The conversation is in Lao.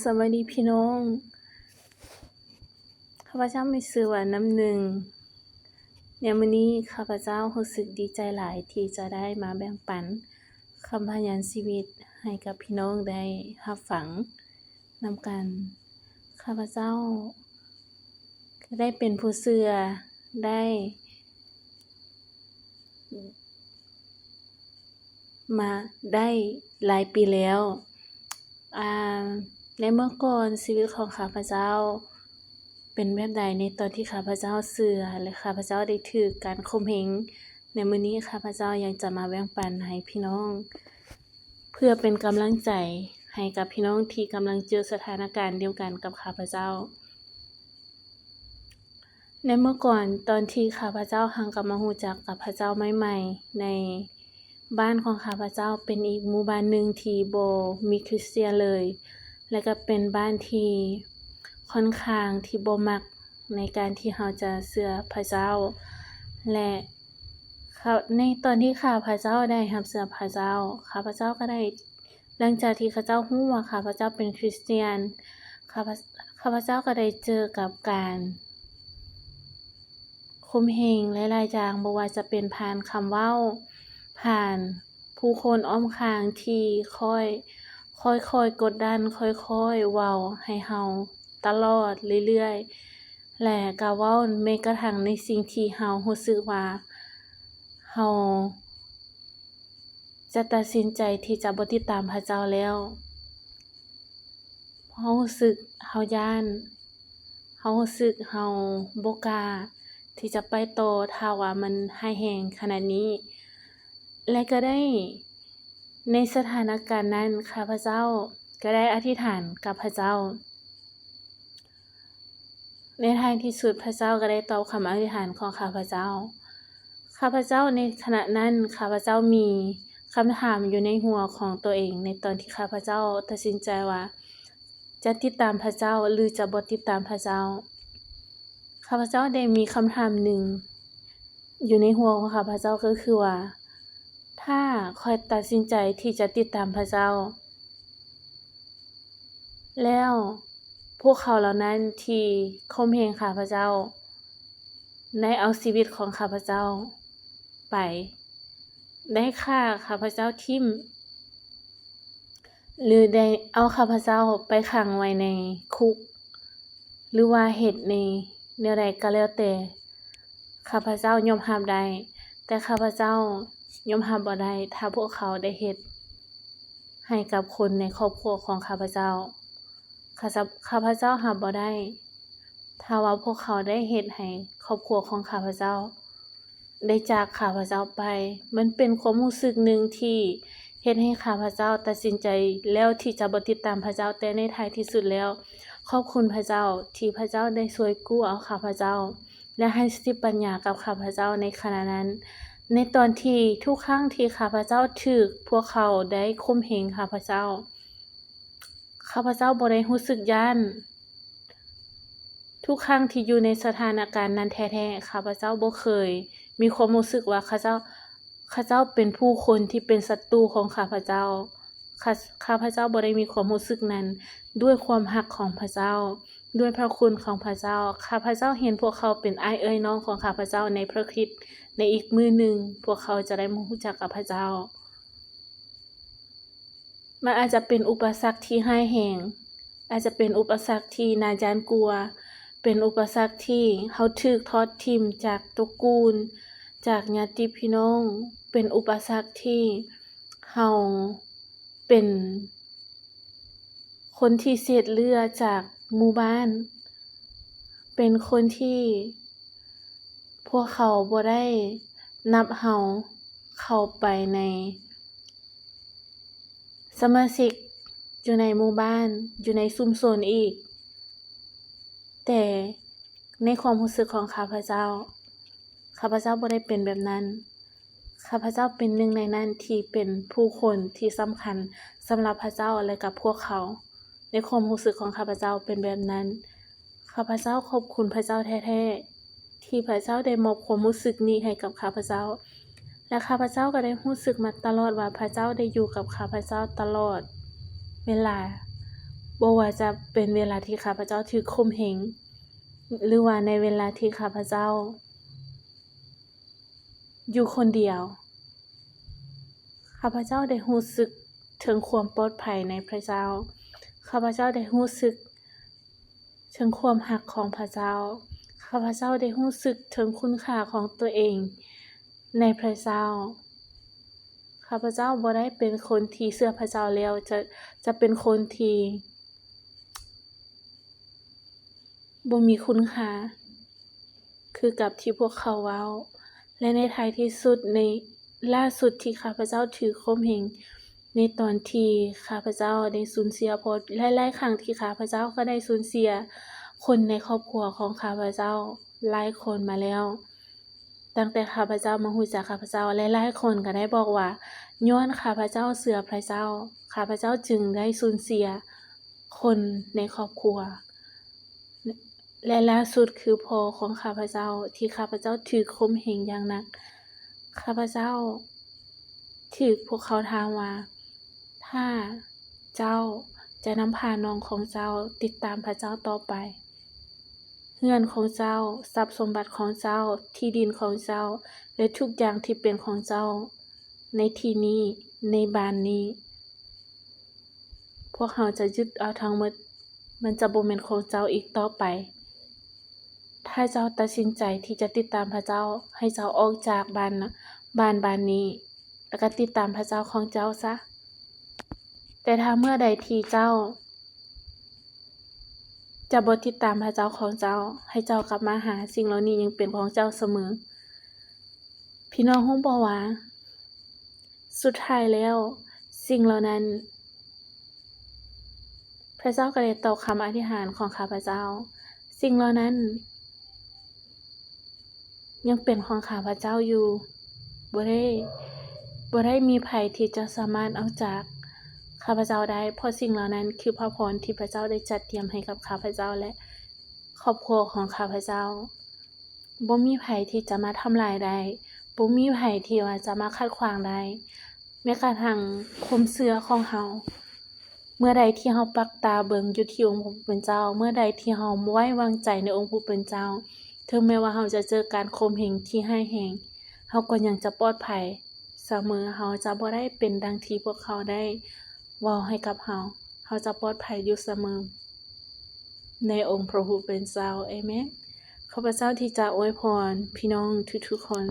ສະບາຍດີພີ່ນ້ອງ, ຂ້າພະເຈົ້າມີຊື່ວ່າ ນ້ຳໜຶ່ງ. ໃນມື້ນີ້ ຂ້າພະເຈົ້າຮູ້ສຶກດີໃຈຫຼາຍທີ່ຈະໄດ້ມາແບ່ງປັນຄຳພະຍານຊີວິດໃຫ້ກັບພີ່ນ້ອງໄດ້ຮັບຟັງນຳກັນ. ຂ້າພະເຈົ້າກໍໄດ້ເປັນຜູ້ເຊື່ອ ໄດ້ ມາໄດ້ຫຼາຍປີແລ້ວ. ອາ ໃນເມື່ອກ່ອນຊີວິດຂອງຂ້າພະເຈົ້າເປັນແບບໃດ ໃນຕອນທີ່ຂ້າພະເຈົ້າເຊື່ອ ແລະ ຂ້າພະເຈົ້າໄດ້ຖືກການຂົ່ມເຫງ, ໃນມື້ນີ້ຂ້າພະເຈົ້າຢາກຈະມາແບ່ງປັນໃຫ້ພີ່ນ້ອງ ເພື່ອເປັນກຳລັງໃຈໃຫ້ກັບພີ່ນ້ອງທີ່ກຳລັງເຈີສະຖານະການດຽວກັນກັບຂ້າພະເຈົ້າ. ໃນເມື່ອກ່ອນ ຕອນທີ່ຂ້າພະເຈົ້າຫາກກັບມາຮູ້ຈັກກັບພະເຈົ້າໃໝ່ໆ ໃນບ້ານຂອງຂ້າພະເຈົ້າເປັນອີກໝູ່ບ້ານໜຶ່ງທີ່ບໍ່ມີຄຣິສຕຽນເລີຍ ແລະ ກໍເປັນບ້ານທີ່ຂ້ອນຂ້າງທີ່ບໍ່ມັກໃນການທີ່ເຮົາຈະເຊື່ອພະເຈົ້າ ແລະ ຂ້າ ໃນຕອນທີ່ຂ້າພະເຈົ້າໄດ້ຮັບເຊື່ອພະເຈົ້າ ຂ້າພະເຈົ້າກໍໄດ້ ຫຼັງຈາກທີ່ເຂົາເຈົ້າຮູ້ວ່າຂ້າພະເຈົ້າເປັນຄຣິສຕຽນ ຂ້າພະ ຂ້າພະເຈົ້າກໍໄດ້ເຈີກັບການຂົ່ມເຫງຫຼາຍໆຢ່າງ, ບໍ່ວ່າຈະເປັນຜ່ານຄຳເວົ້າ, ຜ່ານຜູ້ຄົນອ້ອມຂ້າງທີ່ຄ່ອຍ ຄ່ອຍໆກົດດັນ, ຄ່ອຍໆເວົ້າໃຫ້ເຮົາຕະຫຼອດເລື້ອຍໆ ແລະ ກໍເວົ້າແມ້ກະທັ່ງໃນສິ່ງທີ່ເຮົາຮູ້ສຶກວ່າເຮົາ ຈະຕັດສິນໃຈທີ່ຈະບໍ່ຕິດຕາມພະເຈົ້າແລ້ວ. ເຮົາຮູ້ສຶກເຮົາຢ້ານ, ເຮົາຮູ້ສຶກເຮົາບໍ່ກ້າທີ່ຈະໄປຕໍ່ ຖ້າວ່າມັນຮ້າຍແຮງຂະໜາດນີ້. ແລະ ກໍໄດ້ ໃນສະຖານະການນັ້ນ ຂ້າພະເຈົ້າກໍໄດ້ອະທິຖານກັບພະເຈົ້າ. ໃນທ້າຍທີ່ສຸດ ພະເຈົ້າກໍໄດ້ຕອບຄຳອະທິຖານຂອງຂ້າພະເຈົ້າ. ຂ້າພະເຈົ້າ ໃນຂະນະນັ້ນ ຂ້າພະເຈົ້າມີຄຳຖາມຢູ່ໃນຫົວຂອງຕົວເອງ ໃນຕອນທີ່ຂ້າພະເຈົ້າຕັດສິນໃຈວ່າຈະຕິດຕາມພະເຈົ້າ ຫຼື ຈະບໍ່ຕິດຕາມພະເຈົ້າ. ຂ້າພະເຈົ້າໄດ້ມີຄຳຖາມໜຶ່ງຢູ່ໃນຫົວຂອງຂ້າພະເຈົ້າ ກໍຄືວ່າ ຖ້າຂ້ອຍຕັດສິນໃຈທີ່ຈະຕິດຕາມພະເຈົ້າ ແລ້ວພວກເຂົາເຫຼົ່ານັ້ນທີ່ຂົ່ມເຫງຂ້າພະເຈົ້າ ໄດ້ເອົາຊີວິດຂອງຂ້າພະເຈົ້າໄປ, ໄດ້ຂ້າຂ້າພະເຈົ້າຖິ້ມ ຫຼື ໄດ້ເອົາຂ້າພະເຈົ້າໄປຂັງໄວ້ໃນຄຸກ ຫຼືວ່າເຮັດໃນແນວໃດກໍແລ້ວແຕ່ ຂ້າພະເຈົ້າຍອມຮັບໄດ້, ແຕ່ຂ້າພະເຈົ້າຍອມຮັບບໍ່ໄດ້ ຖ້າພວກເຂົາໄດ້ເຮັດໃຫ້ກັບຄົນໃນຄອບຄົວຂອງຂ້າພະເຈົ້າ. ຂ້າ ຂ້າພະເຈົ້າຮັບບໍ່ໄດ້ ຖ້າວ່າພວກເຂົາໄດ້ເຮັດໃຫ້ຄອບຄົວຂອງຂ້າພະເຈົ້າ ໄດ້ຈາກຂ້າພະເຈົ້າໄປ. ມັນເປັນຄວາມຮູ້ສຶກໜຶ່ງທີ່ເຮັດໃຫ້ຂ້າພະເຈົ້າຕັດສິນໃຈແລ້ວທີ່ຈະບໍ່ຕິດຕາມພະເຈົ້າ, ແຕ່ໃນທ້າຍທີ່ສຸດແລ້ວ ຂອບຄຸນພະເຈົ້າທີ່ພະເຈົ້າໄດ້ຊ່ວຍກູ້ເອົາຂ້າພະເຈົ້າ ແລະ ໃຫ້ສະຕິປັນຍາກັບຂ້າພະເຈົ້າໃນຂະນະນັ້ນ, ໃນຕອນທີ່ທຸກຄັ້ງທີ່ຂ້າພະເຈົ້າຖືກພວກເຂົາໄດ້ຂົ່ມເຫງຂ້າພະເຈົ້າ, ຂ້າພະເຈົ້າບໍ່ໄດ້ຮູ້ສຶກຢ້ານ. ທຸກຄັ້ງທີ່ຢູ່ໃນສະຖານະການນັ້ນແທ້ໆ, ຂ້າພະເຈົ້າບໍ່ເຄີຍມີຄວາມຮູ້ສຶກວ່າເຂົາເຈົ້າ ເຂົາເຈົ້າເປັນຜູ້ຄົນທີ່ເປັນສັດຕູຂອງຂ້າພະເຈົ້າ. ຂ້າ ຂ້າພະເຈົ້າບໍ່ໄດ້ມີຄວາມຮູ້ສຶກນັ້ນ. ດ້ວຍຄວາມຮັກຂອງພະເຈົ້າ, ດ້ວຍພະຄຸນຂອງພະເຈົ້າ, ຂ້າພະເຈົ້າເຫັນພວກເຂົາເປັນອ້າຍເອື້ອຍນ້ອງຂອງຂ້າພະເຈົ້າໃນພະຄຣິດ. ໃນອີກມື້ໜຶ່ງ, ພວກເຂົາຈະໄດ້ມາຮູ້ຈັກກັບພະເຈົ້າ. ມັນອາດຈະເປັນອຸປະສັກທີ່ຮ້າຍແຮງ, ອາດຈະເປັນອຸປະສັກທີ່ໜ້າຢ້ານກົວ, ເປັນອຸປະສັກທີ່ເຮົາຖືກທອດຖິ້ມຈາກຕົລະກູນ, ຈາກຍາດຕິພີ່ນ້ອງ, ເປັນອຸປະສັກທີ່ເຮົາເປັນຄົນທີ່ເສດເຫຼືອຈາກໝູ່ບ້ານ, ເປັນຄົນທີ່ພວກເຂົາບໍ່ໄດ້ນັບເຮົາເຂົ້າໄປໃນ ສະມາຊິກຢູ່ໃນໝູ່ບ້ານ, ຢູ່ໃນຊຸມຊົນອີກ. ແຕ່ໃນຄວາມຮູ້ສຶກຂອງຂ້າພະເຈົ້າ, ຂ້າພະເຈົ້າບໍ່ໄດ້ເປັນແບບນັ້ນ. ຂ້າພະເຈົ້າເປັນໜຶ່ງໃນນັ້ນທີ່ເປັນຜູ້ຄົນທີ່ສຳຄັນສຳລັບພະເຈົ້າ ແລະ ກັບພວກເຂົາ. ໃນຄວາມຮູ້ສຶກຂອງຂ້າພະເຈົ້າເປັນແບບນັ້ນ. ຂ້າພະເຈົ້າຂອບຄຸນພະເຈົ້າແທ້ໆ ທີ່ພະເຈົ້າໄດ້ມອບຄວາມຮູ້ສຶກນີ້ໃຫ້ກັບຂ້າພະເຈົ້າ ແລະ ຂ້າພະເຈົ້າກໍໄດ້ຮູ້ສຶກມາຕະຫຼອດວ່າພະເຈົ້າໄດ້ຢູ່ກັບຂ້າພະເຈົ້າຕະຫຼອດເວລາ. ບໍ່ວ່າຈະເປັນເວລາທີ່ຂ້າພະເຈົ້າຖືກຂົ່ມເຫງ ຫຼືວ່າໃນເວລາທີ່ຂ້າພະເຈົ້າຢູ່ຄົນດຽວ, ຂ້າພະເຈົ້າໄດ້ຮູ້ສຶກເຖິງຄວາມປອດໄພໃນພະເຈົ້າ. ຂ້າພະເຈົ້າໄດ້ຮູ້ສຶກເຖິງຄວາມຮັກຂອງພະເຈົ້າ. ຂ້າພະເຈົ້າໄດ້ຮູ້ສຶກເຖິງຄຸນຄ່າຂອງຕົວເອງໃນພະເຈົ້າ. ຂ້າພະເຈົ້າບໍ່ໄດ້ເປັນຄົນທີ່ເຊື່ອພະເຈົ້າແລ້ວ ຈະ, ຈະເປັນຄົນທີ່ ບໍ່ມີຄຸນຄ່າ ຄືກັບທີ່ພວກເຂົາເວົ້າ. ແລະ ໃນທ້າຍທີ່ສຸດ, ໃນລ່າສຸດທີ່ຂ້າພະເຈົ້າຖືກຂົ່ມເຫງ, ໃນຕອນທີ່ຂ້າພະເຈົ້າໄດ້ສູນເສຍ, ເພາະຫຼາຍໆຄັ້ງທີ່ຂ້າພະເຈົ້າກໍໄດ້ສູນເສຍຄົນໃນຄອບຄົວຂອງຂ້າພະເຈົ້າຫຼາຍຄົນມາແລ້ວ. ຕັ້ງແຕ່ຂ້າພະເຈົ້າມາຮູ້ຈັກຂ້າພະເຈົ້າ, ຫຼາຍໆຄົນກໍໄດ້ບອກວ່າ ຍ້ອນຂ້າພະເຈົ້າເຊື່ອພະເຈົ້າ, ຂ້າພະເຈົ້າຈຶ່ງໄດ້ສູນເສຍຄົນໃນຄອບຄົວ. ແລະ ລ່າສຸດຄືພໍ່ຂອງຂ້າພະເຈົ້າ ທີ່ຂ້າພະເຈົ້າຖືກຂົ່ມເຫງຢ່າງໜັກ. ຂ້າພະເຈົ້າຖືກພວກເຂົາຖາມວ່າ ຖ້າເຈົ້າຈະນຳພານ້ອງຂອງເຈົ້າຕິດຕາມພະເຈົ້າຕໍ່ໄປ, ເຮືອນຂອງເຈົ້າ, ຊັບສົມບັດຂອງເຈົ້າ, ທີ່ດິນຂອງເຈົ້າ ແລະ ທຸກຢ່າງທີ່ເປັນຂອງເຈົ້າໃນທີ່ນີ້, ໃນບ້ານນີ້, ພວກເຮົາຈະຍຶດເອົາທັງໝົດ, ມັນຈະບໍ່ແມ່ນຂອງເຈົ້າອີກຕໍ່ໄປ. ຖ້າເຈົ້າຕັດສິນໃຈທີ່ຈະຕິດຕາມພະເຈົ້າ, ໃຫ້ເຈົ້າອອກຈາກບ້ານ, ບ້ານ, ບ້ານນີ້ ແລ້ວກໍຕິດຕາມພະເຈົ້າຂອງເຈົ້າຊະ. ແຕ່ຖ້າເມື່ອໃດທີ່ເຈົ້າຈະບໍ່ຕິດຕາມພະເຈົ້າຂອງເຈົ້າ, ໃຫ້ເຈົ້າກັບມາຫາ, ສິ່ງເຫຼົ່ານີ້ຍັງເປັນຂອງເຈົ້າສະເໝີ. ພີ່ນ້ອງຮູ້ບໍ່ວ່າ ສຸດທ້າຍແລ້ວ ສິ່ງເຫຼົ່ານັ້ນ ພະເຈົ້າກໍໄດ້ຕອບຄຳອະທິຖານຂອງຂ້າພະເຈົ້າ. ສິ່ງເຫຼົ່ານັ້ນຍັງເປັນຂອງຂ້າພະເຈົ້າຢູ່. ບໍ່ໄດ້, ບໍ່ໄດ້ມີໃຜທີ່ຈະສາມາດເອົາຈາກຂ້າພະເຈົ້າໄດ້, ເພາະສິ່ງເຫຼົ່ານັ້ນຄືພະພອນທີ່ພະເຈົ້າໄດ້ຈັດຕຽມໃຫ້ກັບຂ້າພະເຈົ້າ ແລະ ຄອບຄົວຂອງຂ້າພະເຈົ້າ. ບໍ່ມີໃຜທີ່ຈະມາທຳລາຍໄດ້, ບໍ່ມີໃຜທີ່ວ່າຈະມາຂັດຂວາງໄດ້, ແມ້ກະທັ່ງຄວາມເຊື່ອຂອງເຮົາ. ເມື່ອໃດທີ່ເຮົາປັກຕາເບິ່ງຢູ່ທີ່ອົງພະຜູ້ເປັນເຈົ້າ, ເມື່ອໃດທີ່ເຮົາໄວ້ວາງໃຈໃນອົງຜູ້ເປັນເຈົ້າ, ເຖິງແມ້ວ່າເຮົາຈະເຈີການຂົ່ມເຫງທີ່ຮ້າຍແຮງ, ເຮົາກໍຍັງຈະປອດໄພສະເໝີ. ເຮົາຈະບໍ່ໄດ້ເປັນດັ່ງທີ່ພວກເຂົາໄດ້ເວົ້າໃຫ້ກັບເຮົາ. ເຮົາຈະປອດໄພຢູ່ສະເໝີ. ໃນອົງພະຜູ້ເປັນເຈົ້າ. ເອເມນ. ຂ້າພະເຈົ້າທີ່ຈະອວຍພອນພີ່ນ້ອງທຸກໆຄົນ.